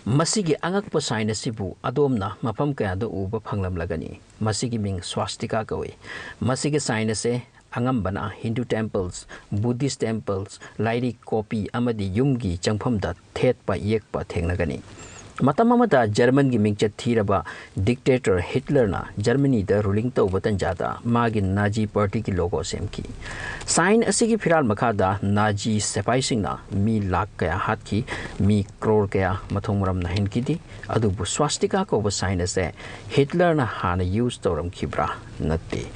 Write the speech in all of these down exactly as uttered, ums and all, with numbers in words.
ꯃꯁꯤꯒꯤ ꯑꯉꯛꯄ sign ꯑꯁꯤꯕꯨ ꯑꯗꯣꯝꯅ ꯃꯐꯝ ꯀꯌꯥꯗ ꯎꯕ ꯐꯪꯂꯝꯂꯒꯅꯤ꯫ ꯃꯁꯤꯒꯤ ꯃꯤꯡ swastika ꯀꯧꯏ꯫ ꯃꯁꯤꯒꯤ sign ꯑꯁꯦ ꯑꯉꯝꯕꯅ Hindu temples, Buddhist temples, ꯂꯥꯏꯔꯤꯛ, ꯀꯣꯄꯤ ꯑꯃꯗꯤ ꯌꯨꯝꯒꯤ ꯆꯪꯐꯝꯗ ꯊꯦꯠꯄ ꯌꯦꯛꯄ ꯊꯦꯡꯅꯒꯅꯤ꯫ ꯃꯇꯝ ꯑꯃꯗ ꯖꯔꯃꯟꯒꯤ ꯃꯤꯡꯆꯠ ꯊꯤꯔꯕ dictator ꯍꯤꯠꯂꯔꯅ ꯖꯔꯃꯅꯤꯗ ruling ꯇꯧꯕ ꯇꯟꯖꯥꯗ ꯃꯥꯒꯤ ꯅꯥꯖꯤ party ꯒꯤ logo ꯁꯦꯝꯈꯤ꯫ Sign ꯑꯁꯤꯒꯤ ꯐꯤꯔꯥꯜ ꯃꯈꯥꯗ ꯅꯥꯖꯤ ꯁꯤꯐꯥꯏꯁꯤꯡꯅ ꯃꯤ ꯂꯥꯈ ꯀꯌꯥ ꯍꯥꯠꯈꯤ, ꯃꯤ ꯀ꯭ꯔꯣꯔ ꯀꯌꯥ ꯃꯊꯣꯡ ꯃꯔꯝ ꯅꯥꯏꯍꯟꯈꯤꯗꯦ꯫ ꯑꯗꯨꯕꯨ swastika ꯀꯧꯕ sign ꯑꯁꯦ ꯍꯤꯠꯂꯔꯅ ꯍꯥꯟꯅ use ꯇꯧꯔꯝꯈꯤꯕ꯭ꯔꯥ? ꯅꯠꯇꯦ꯫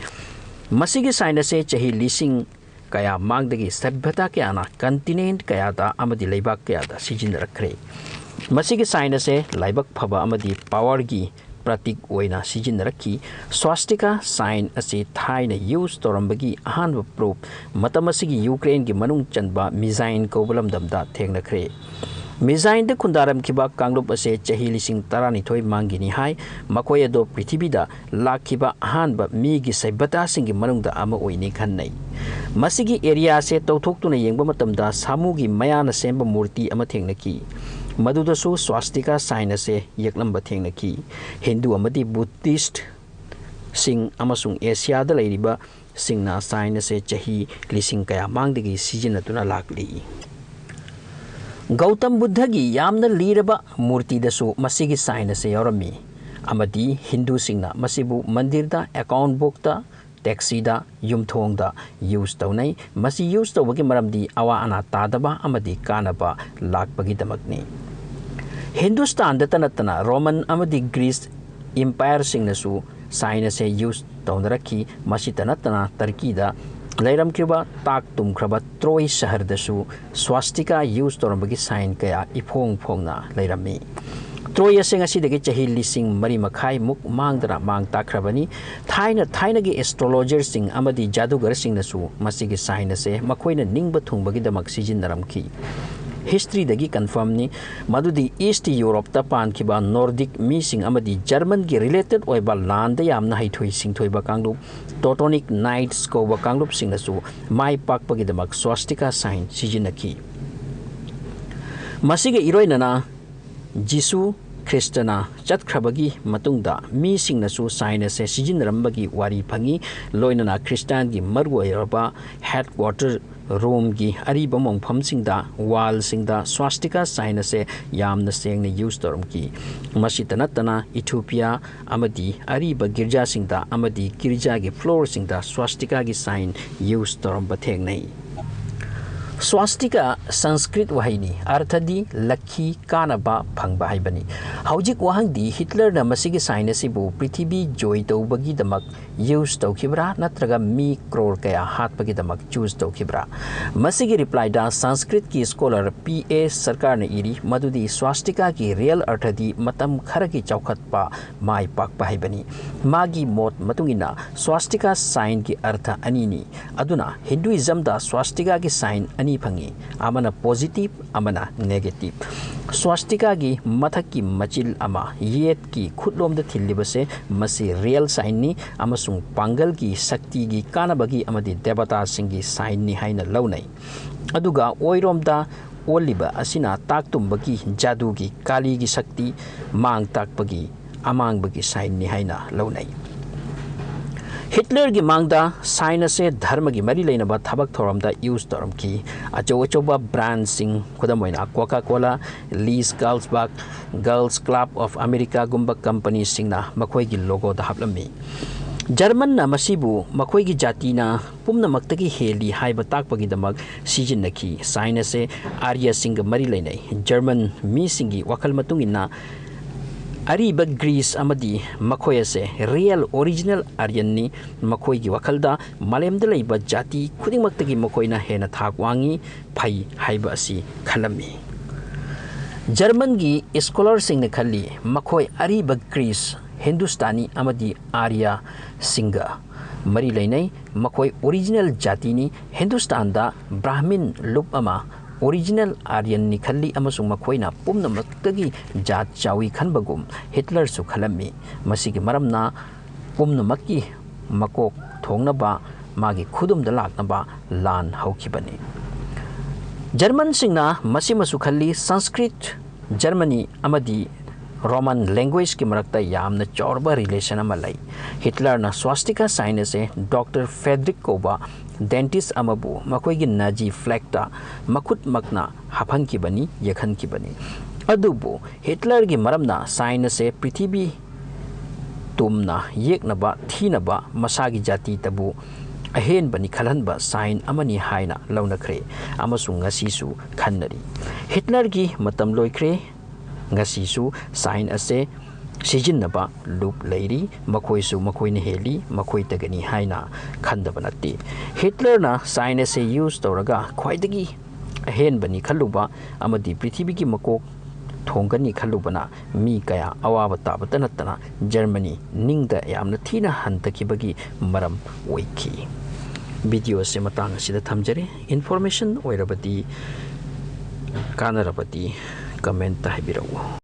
ꯃꯁꯤꯒꯤ sign ꯑꯁꯦ ꯆꯍꯤ ꯂꯤꯁꯤꯡ ꯀꯌꯥ ꯃꯥꯡꯗꯒꯤ ꯁꯚ꯭ꯌꯇꯥ ꯀꯌꯥꯅ continent ꯀꯌꯥꯗ ꯑꯃꯗꯤ ꯂꯩꯕꯥꯛ ꯀꯌꯥꯗ ꯁꯤꯖꯤꯟꯅꯔꯛꯈ꯭ꯔꯦ꯫ ꯃꯁꯤꯒꯤ sign ꯑꯁꯦ ꯂꯥꯏꯕꯛ ꯐꯕ ꯑꯃꯗꯤ power ꯒꯤ ꯄ꯭ꯔꯇꯤꯛ ꯑꯣꯏꯅ ꯁꯤꯖꯤꯟꯅꯔꯛꯈꯤ꯫ Swastika sign ꯑꯁꯤ ꯊꯥꯏꯅ use ꯇꯧꯔꯝꯕꯒꯤ ꯑꯍꯥꯟꯕ proof ꯃꯇꯝ ꯑꯁꯤꯒꯤ ꯌꯨꯀ꯭ꯔꯦꯟꯒꯤ ꯃꯅꯨꯡ ꯆꯟꯕ ꯃꯤꯖꯥꯏꯟ ꯀꯧꯕ ꯂꯝꯗꯝꯗ ꯊꯦꯡꯅꯈ꯭ꯔꯦ꯫ ꯃꯤꯖꯥꯏꯟꯗ ꯈꯨꯟꯗꯥꯔꯝꯈꯤꯕ ꯀꯥꯡꯂꯨꯞ ꯑꯁꯦ ꯆꯍꯤ ꯂꯤꯁꯤꯡ ꯇꯔꯥꯅꯤꯊꯣꯏ ꯃꯥꯡꯒꯤꯅꯤ ꯍꯥꯏ꯫ ꯃꯈꯣꯏ ꯑꯗꯣ ꯄ꯭ꯔꯤꯊꯤꯕꯤꯗ ꯂꯥꯛꯈꯤꯕ ꯑꯍꯥꯟꯕ ꯃꯤꯒꯤ ꯁꯩꯕꯇꯥꯁꯤꯡꯒꯤ ꯃꯅꯨꯡꯗ ꯑꯃ ꯑꯣꯏꯅꯤ ꯈꯟꯅꯩ꯫ ꯃꯁꯤꯒꯤ area ꯑꯁꯦ ꯇꯧꯊꯣꯛꯇꯨꯅ ꯌꯦꯡꯕ ꯃꯇꯝꯗ ꯁꯥꯃꯨꯒꯤ ꯃꯌꯥꯅ ꯁꯦꯝꯕ ꯃꯨꯔꯇꯤ ꯑꯃ ꯊꯦꯡꯅꯈꯤ꯫ ꯃꯗꯨꯗꯁꯨ swastika sign ꯑꯁꯦ ꯌꯦꯛꯂꯝꯕ ꯊꯦꯡꯅꯈꯤ꯫ ꯍꯤꯟꯗꯨ ꯑꯃꯗꯤ Buddhist ꯁꯤꯡ ꯑꯃꯁꯨꯡ ꯑꯦꯁꯤꯌꯥꯗ ꯂꯩꯔꯤꯕꯁꯤꯡꯅ sign ꯑꯁꯦ ꯆꯍꯤ ꯂꯤꯁꯤꯡ ꯀꯌꯥ ꯃꯥꯡꯗꯒꯤ ꯁꯤꯖꯤꯟꯅꯗꯨꯅ ꯂꯥꯛꯂꯤ꯫ ꯒꯧꯇꯝ ꯕꯨꯗꯙꯒꯤ ꯌꯥꯝꯅ ꯂꯤꯔꯕ ꯃꯨꯔꯇꯤꯗꯁꯨ ꯃꯁꯤꯒꯤ sign ꯑꯁꯦ ꯌꯥꯎꯔꯝꯃꯤ, ꯑꯃꯗꯤ ꯍꯤꯟꯗꯨꯁꯤꯡꯅ ꯃꯁꯤꯕꯨ ꯃꯟꯗꯤꯔꯗ, account bookꯇ, taxiꯗ, ꯌꯨꯝꯊꯣꯡꯗ use ꯇꯧꯅꯩ꯫ ꯃꯁꯤ use ꯇꯧꯕꯒꯤ ꯃꯔꯝꯗꯤ ꯑꯋꯥ ꯑꯅꯥ ꯇꯥꯗꯕ ꯑꯃꯗꯤ ꯀꯥꯟꯅꯕ ꯂꯥꯛꯄꯒꯤꯗꯃꯛꯅꯤ꯫ ꯍꯤꯟꯗꯨꯁꯇꯥꯟꯗꯇ ꯅꯠꯇꯅ Roman ꯑꯃꯗꯤ Greece empireꯁꯤꯡꯅꯁꯨ sign ꯑꯁꯦ use ꯇꯧꯅꯔꯛꯈꯤ꯫ ꯃꯁꯤꯇ ꯅꯠꯇꯅ ꯇꯔꯀꯤꯗ ꯂꯩꯔꯝꯈꯤꯕ ꯇꯥꯛ ꯇꯨꯝꯈ꯭ꯔꯕ ꯇ꯭ꯔꯣꯏ ꯁꯍꯔꯗꯁꯨ swastika use ꯇꯧꯔꯝꯕꯒꯤ sign ꯀꯌꯥ ꯏꯐꯣꯡ ꯐꯣꯡꯅ ꯂꯩꯔꯝꯃꯤ꯫ ꯇ꯭ꯔꯣꯏ ꯑꯁꯦ ꯉꯁꯤꯗꯒꯤ ꯆꯍꯤ ꯂꯤꯁꯤꯡ ꯃꯔꯤ ꯃꯈꯥꯏꯃꯨꯛ ꯃꯥꯡꯗꯅ ꯃꯥꯡ ꯇꯥꯛꯈ꯭ꯔꯕꯅꯤ꯫ ꯊꯥꯏꯅ ꯊꯥꯏꯅꯒꯤ astrologerꯁꯤꯡ ꯑꯃꯗꯤ ꯖꯥꯗꯨꯒꯔꯁꯤꯡꯅꯁꯨ ꯃꯁꯤꯒꯤ sign ꯑꯁꯦ ꯃꯈꯣꯏꯅ ꯅꯤꯡꯕ ꯊꯨꯡꯕꯒꯤꯗꯃꯛ ꯁꯤꯖꯤꯟꯅꯔꯝꯈꯤ꯫ Historyꯗꯒꯤ confirmꯅꯤ ꯃꯗꯨꯗꯤ East Europeꯇ ꯄꯥꯟꯈꯤꯕ Nordic ꯃꯤꯁꯤꯡ ꯑꯃꯗꯤ Germanꯒꯤ related ꯑꯣꯏꯕ ꯂꯥꯟꯗ ꯌꯥꯝꯅ ꯍꯩꯊꯣꯏ ꯁꯤꯡꯊꯣꯏꯕ ꯀꯥꯡꯂꯨꯞ Teutonic Knights ꯀꯧꯕ ꯀꯥꯡꯂꯨꯞꯁꯤꯡꯅꯁꯨ ꯃꯥꯏ ꯄꯥꯛꯄꯒꯤꯗꯃꯛ swastika sign ꯁꯤꯖꯤꯟꯅꯈꯤ꯫ ꯃꯁꯤꯒ ꯏꯔꯣꯏꯅꯅ ꯖꯤꯁꯨ ꯈ꯭ꯔꯤꯁꯇꯅ ꯆꯠꯈ꯭ꯔꯕꯒꯤ ꯃꯇꯨꯡꯗ ꯃꯤꯁꯤꯡꯅꯁꯨ ꯁꯥꯏꯟ ꯑꯁꯦ ꯁꯤꯖꯤꯟꯅꯔꯝꯕꯒꯤ ꯋꯥꯔꯤ ꯐꯪꯏ꯫ ꯂꯣꯏꯅꯅ ꯈ꯭ꯔꯤꯁꯇꯥꯟꯒꯤ ꯃꯔꯨꯑꯣꯏꯔꯕ ꯍꯦꯗꯀ꯭ꯋꯥꯇꯔ ꯔꯣꯝꯒꯤ ꯑꯔꯤꯕ ꯃꯣꯡꯐꯝꯁꯤꯡꯗ ꯋꯥꯜꯁꯤꯡꯗ ꯁ꯭ꯋꯥꯁꯇꯤꯀꯥ ꯁꯥꯏꯟ ꯑꯁꯦ ꯌꯥꯝꯅ ꯁꯦꯡꯅ ꯌꯨꯁ ꯇꯧꯔꯝꯈꯤ꯫ ꯃꯁꯤꯇ ꯅꯠꯇꯅ ꯏꯊꯤꯑꯣꯄꯤꯌꯥ ꯑꯃꯗꯤ ꯑꯔꯤꯕ ꯒꯤꯔꯖꯥꯁꯤꯡꯗ ꯑꯃꯗꯤ ꯒꯤꯔꯖꯥꯒꯤ ꯐ꯭ꯂꯣꯔꯁꯤꯡꯗ ꯁ꯭ꯋꯥꯁꯇꯤꯀꯥꯒꯤ ꯁꯥꯏꯟ ꯌꯨꯁ ꯇꯧꯔꯝꯕ ꯊꯦꯡꯅꯩ꯫ ꯁ꯭ꯋꯥꯁꯇꯤꯀꯥ ꯁꯪꯁꯀ꯭ꯔꯤꯠ ꯋꯥꯍꯩꯅꯤ, ꯑꯔꯊꯗꯤ ꯂꯛꯈꯤ, ꯀꯥꯟꯅꯕ ꯐꯪꯕ ꯍꯥꯏꯕꯅꯤ꯫ ꯍꯧꯖꯤꯛ ꯋꯥꯍꯪꯗꯤ, ꯍꯤꯠꯂꯔꯅ ꯃꯁꯤꯒꯤ ꯁꯥꯏꯟ ꯑꯁꯤꯕꯨ ꯄ꯭ꯔꯤꯊꯤꯕꯤ ꯖꯣꯏ ꯇꯧꯕꯒꯤꯗꯃꯛ ꯌꯨꯁ ꯇꯧꯈꯤꯕ꯭ꯔꯥ ꯅꯠꯇ꯭ꯔꯒ ꯃꯤ ꯀ꯭ꯔꯣꯔ ꯀꯌꯥ ꯍꯥꯠꯄꯒꯤꯗꯃꯛ ꯆꯨꯁ ꯇꯧꯈꯤꯕ꯭ꯔꯥ? ꯃꯁꯤꯒꯤ ꯔꯤꯄ꯭ꯂꯥꯏꯗ ꯁꯪꯁꯀ꯭ꯔꯤꯠꯀꯤ ꯁ꯭ꯀꯣꯂꯔ ꯄꯤ ꯑꯦ ꯁꯔꯀꯥꯔꯅ ꯏꯔꯤ ꯃꯗꯨꯗꯤ ꯁ꯭ꯋꯥꯁꯇꯤꯀꯥꯒꯤ ꯔꯤꯌꯦꯜ ꯑꯔꯊꯗꯤ ꯃꯇꯝ ꯈꯔꯒꯤ ꯆꯥꯎꯈꯠꯄ, ꯃꯥꯏ ꯄꯥꯛꯄ ꯍꯥꯏꯕꯅꯤ꯫ ꯃꯥꯒꯤ ꯃꯣꯠ ꯃꯇꯨꯡ ꯏꯟꯅ ꯁ꯭ꯋꯥꯁꯇꯤꯀꯥ ꯁꯥꯏꯟꯒꯤ ꯑꯔꯊ ꯑꯅꯤꯅꯤ꯫ ꯑꯗꯨꯅ ꯍꯤꯟꯗꯨꯏꯖꯝꯗ ꯁ꯭ꯋꯥꯁꯇꯤꯀꯥꯒꯤ ꯁꯥꯏꯟ ꯑꯅꯤ ꯐꯪꯏ, ꯑꯃꯅ ꯄꯣꯖꯤꯇꯤꯚ, ꯑꯃꯅ ꯅꯦꯒꯦꯇꯤꯚ꯫ ꯁ꯭ꯋꯥꯁꯇꯤꯀꯥꯒꯤ ꯃꯊꯛꯀꯤ ꯃꯆꯤꯜ ꯑꯃ ꯌꯦꯠꯀꯤ ꯈꯨꯠꯂꯣꯝꯗ ꯊꯤꯜꯂꯤꯕꯁꯦ, ꯃꯁꯤ ꯔꯤꯌꯦꯜ ꯁꯥꯏꯟꯅꯤ ꯑꯃꯁꯨꯡ ꯄꯥꯡꯒꯜꯒꯤ, ꯁꯛꯇꯤꯒꯤ, ꯀꯥꯟꯅꯕꯒꯤ ꯑꯃꯗꯤ ꯗꯦꯕꯇꯥꯁꯤꯡꯒꯤ ꯁꯥꯏꯟꯅꯤ ꯍꯥꯏꯅ ꯂꯧꯅꯩ꯫ ꯑꯗꯨꯒ ꯑꯣꯏꯔꯣꯝꯗ ꯑꯣꯜꯂꯤꯕ ꯑꯁꯤꯅ ꯇꯥꯛꯇꯨꯝꯕꯒꯤ, ꯖꯥꯗꯨꯒꯤ, ꯀꯥꯂꯤꯒꯤ ꯁꯛꯇꯤ, ꯃꯥꯡ ꯇꯥꯛꯄꯒꯤ, ꯑꯃꯥꯡꯕꯒꯤ ꯁꯥꯏꯟꯅꯤ ꯍꯥꯏꯅ ꯂꯧꯅꯩ꯫ ꯍꯤꯠꯂꯔꯒꯤ ꯃꯥꯡꯗ ꯁꯥꯏꯟ ꯑꯁꯦ ꯙꯔꯃꯒꯤ ꯃꯔꯤ ꯂꯩꯅꯕ ꯊꯕꯛ ꯊꯧꯔꯝꯗ ꯌꯨꯁ ꯇꯧꯔꯝꯈꯤ꯫ ꯑꯆꯧ ꯑꯆꯧꯕ ꯕ꯭ꯔꯥꯟꯁꯤꯡ, ꯈꯨꯗꯝ ꯑꯣꯏꯅ ꯀꯣꯀꯥ ꯀꯣꯂꯥ, ꯂꯤꯁ ꯀꯥꯔꯜꯁꯕꯥꯒ, ꯒꯔꯜꯁ ꯀ꯭ꯂꯕ ꯑꯣꯐ ꯑꯃꯦꯔꯤꯀꯥꯒꯨꯝꯕ ꯀꯝꯄꯅꯤꯁꯤꯡꯅ ꯃꯈꯣꯏꯒꯤ ꯂꯣꯒꯣꯗ ꯍꯥꯞꯂꯝꯃꯤ꯫ ꯖꯔꯃꯟꯅ ꯃꯁꯤꯕꯨ ꯃꯈꯣꯏꯒꯤ ꯖꯥꯇꯤꯅ ꯄꯨꯝꯅꯃꯛꯇꯒꯤ ꯍꯦꯜꯂꯤ ꯍꯥꯏꯕ ꯇꯥꯛꯄꯒꯤꯗꯃꯛ ꯁꯤꯖꯤꯟꯅꯈꯤ꯫ ꯁꯥꯏꯟ ꯑꯁꯦ ꯑꯥꯔꯌꯁꯤꯡꯒ ꯃꯔꯤ ꯂꯩꯅꯩ꯫ ꯖꯔꯃꯟ ꯃꯤꯁꯤꯡꯒꯤ ꯋꯥꯈꯜ ꯃꯇꯨꯡ ꯏꯟꯅ ꯑꯔꯤꯕ ꯒ꯭ꯔꯤꯁ ꯑꯃꯗꯤ ꯃꯈꯣꯏ ꯑꯁꯦ ꯔꯤꯌꯦꯜ, ꯑꯣꯔꯤꯖꯤꯅꯦꯜ ꯑꯥꯔꯌꯟꯅꯤ꯫ ꯃꯈꯣꯏꯒꯤ ꯋꯥꯈꯜꯗ ꯃꯥꯂꯦꯝꯗ ꯂꯩꯕ ꯖꯥꯇꯤ ꯈꯨꯗꯤꯡꯃꯛꯇꯒꯤ ꯃꯈꯣꯏꯅ ꯍꯦꯟꯅ ꯊꯥꯛ ꯋꯥꯡꯉꯤ, ꯐꯩ ꯍꯥꯏꯕ ꯑꯁꯤ ꯈꯜꯂꯝꯃꯤ꯫ ꯖꯔꯃꯟꯒꯤ ꯁ꯭ꯀꯣꯂꯔꯁꯤꯡꯅ ꯈꯜꯂꯤ ꯃꯈꯣꯏ ꯑꯔꯤꯕ ꯒ꯭ꯔꯤꯁ, ꯍꯤꯟꯗꯨꯁꯇꯥꯅꯤ ꯑꯃꯗꯤ ꯑꯥꯔꯌꯥꯁꯤꯡꯒ ꯃꯔꯤ ꯂꯩꯅꯩ꯫ ꯃꯈꯣꯏ ꯑꯣꯔꯤꯖꯤꯅꯦꯜ ꯖꯥꯇꯤꯅꯤ꯫ ꯍꯤꯟꯗꯨꯁꯇꯥꯟꯗ ꯕ꯭ꯔꯥꯍꯃꯤꯟ ꯂꯨꯞ ꯑꯃ ꯑꯣꯔꯤꯖꯤꯅꯦꯜ ꯑꯥꯔꯌꯟꯅꯤ ꯈꯜꯂꯤ ꯑꯃꯁꯨꯡ ꯃꯈꯣꯏꯅ ꯄꯨꯝꯅꯃꯛꯇꯒꯤ ꯖꯥꯠ ꯆꯥꯎꯏ ꯈꯟꯕꯒꯨꯝ ꯍꯤꯠꯂꯔꯁꯨ ꯈꯜꯂꯝꯃꯤ꯫ ꯃꯁꯤꯒꯤ ꯃꯔꯝꯅ ꯄꯨꯝꯅꯃꯛꯀꯤ ꯃꯀꯣꯛ ꯊꯣꯡꯅꯕ ꯃꯥꯒꯤ ꯈꯨꯗꯨꯝꯗ ꯂꯥꯛꯅꯕ ꯂꯥꯟ ꯍꯧꯈꯤꯕꯅꯤ꯫ ꯖꯔꯃꯟꯁꯤꯡꯅ ꯃꯁꯤꯃꯁꯨ ꯈꯜꯂꯤ, ꯁꯪꯁꯀ꯭ꯔꯤꯠ ꯖꯔꯃꯅꯤ ꯑꯃꯗꯤ ꯔꯣꯃꯥꯟ ꯂꯦꯡꯒ꯭ꯋꯦꯖꯀꯤ ꯃꯔꯛꯇ ꯌꯥꯝꯅ ꯆꯥꯎꯔꯕ ꯔꯤꯂꯦꯁꯟ ꯑꯃ ꯂꯩ꯫ ꯍꯤꯠꯂꯔꯅ ꯁ꯭ꯋꯥꯁꯇꯤꯀꯥ ꯁꯥꯏꯟ ꯑꯁꯦ ꯗꯣꯛꯇꯔ ꯐ꯭ꯔꯦꯗꯔꯤꯛ ꯀꯧꯕ ꯗꯦꯟꯇꯤꯁ ꯑꯃꯕꯨ ꯃꯈꯣꯏꯒꯤ ꯅꯥꯖꯤ ꯐ꯭ꯂꯦꯛꯇ ꯃꯈꯨꯠꯃꯛꯅ ꯍꯥꯞꯍꯟꯈꯤꯕꯅꯤ, ꯌꯦꯛꯍꯟꯈꯤꯕꯅꯤ꯫ ꯑꯗꯨꯕꯨ ꯍꯤꯠꯂꯔꯒꯤ ꯃꯔꯝꯅ ꯁꯥꯏꯟ ꯑꯁꯦ ꯄ꯭ꯔꯤꯊꯤꯕꯤ ꯇꯨꯝꯅ ꯌꯦꯛꯅꯕ ꯊꯤꯅꯕ ꯃꯁꯥꯒꯤ ꯖꯥꯇꯤꯇꯕꯨ ꯑꯍꯦꯟꯕꯅꯤ ꯈꯜꯍꯟꯕ ꯁꯥꯏꯟ ꯑꯃꯅꯤ ꯍꯥꯏꯅ ꯂꯧꯅꯈ꯭ꯔꯦ ꯑꯃꯁꯨꯡ ꯉꯁꯤꯁꯨ ꯈꯟꯅꯔꯤ꯫ ꯍꯤꯠꯂꯔꯒꯤ ꯃꯇꯝ ꯂꯣꯏꯈ꯭ꯔꯦ꯫ ꯉꯁꯤꯁꯨ ꯁꯥꯏꯟ ꯑꯁꯦ ꯁꯤꯖꯤꯟꯅꯕ ꯂꯨꯞ ꯂꯩꯔꯤ꯫ ꯃꯈꯣꯏꯁꯨ ꯃꯈꯣꯏꯅ ꯍꯦꯜꯂꯤ, ꯃꯈꯣꯏꯇꯒꯅꯤ ꯍꯥꯏꯅ ꯈꯟꯗꯕ ꯅꯠꯇꯦ꯫ ꯍꯤꯠꯂꯔꯅ ꯁꯥꯏꯟ ꯑꯁꯦ ꯌꯨꯁ ꯇꯧꯔꯒ ꯈ꯭ꯋꯥꯏꯗꯒꯤ ꯑꯍꯦꯟꯕꯅꯤ ꯈꯜꯂꯨꯕ ꯑꯃꯗꯤ ꯄ꯭ꯔꯤꯊꯤꯕꯤꯒꯤ ꯃꯀꯣꯛ ꯊꯣꯡꯒꯅꯤ ꯈꯜꯂꯨꯕꯅ ꯃꯤ ꯀꯌꯥ ꯑꯋꯥꯕ ꯇꯥꯕꯇ ꯅꯠꯇꯅ ꯖꯔꯃꯅꯤ ꯅꯤꯡꯗ ꯌꯥꯝꯅ ꯊꯤꯅ ꯍꯟꯊꯈꯤꯕꯒꯤ ꯃꯔꯝ ꯑꯣꯏꯈꯤ꯫ ꯚꯤꯗꯤꯑꯣ ꯑꯁꯤ ꯃꯇꯥꯡ ꯑꯁꯤꯗ ꯊꯝꯖꯔꯦ꯫ ꯏꯟꯐꯣꯔꯃꯦꯁꯟ ꯑꯣꯏꯔꯕꯗꯤ, ꯀꯥꯟꯅꯔꯕꯗꯤ ꯀꯃꯦꯟꯇ ꯍꯥꯏꯕꯤꯔꯛꯎ꯫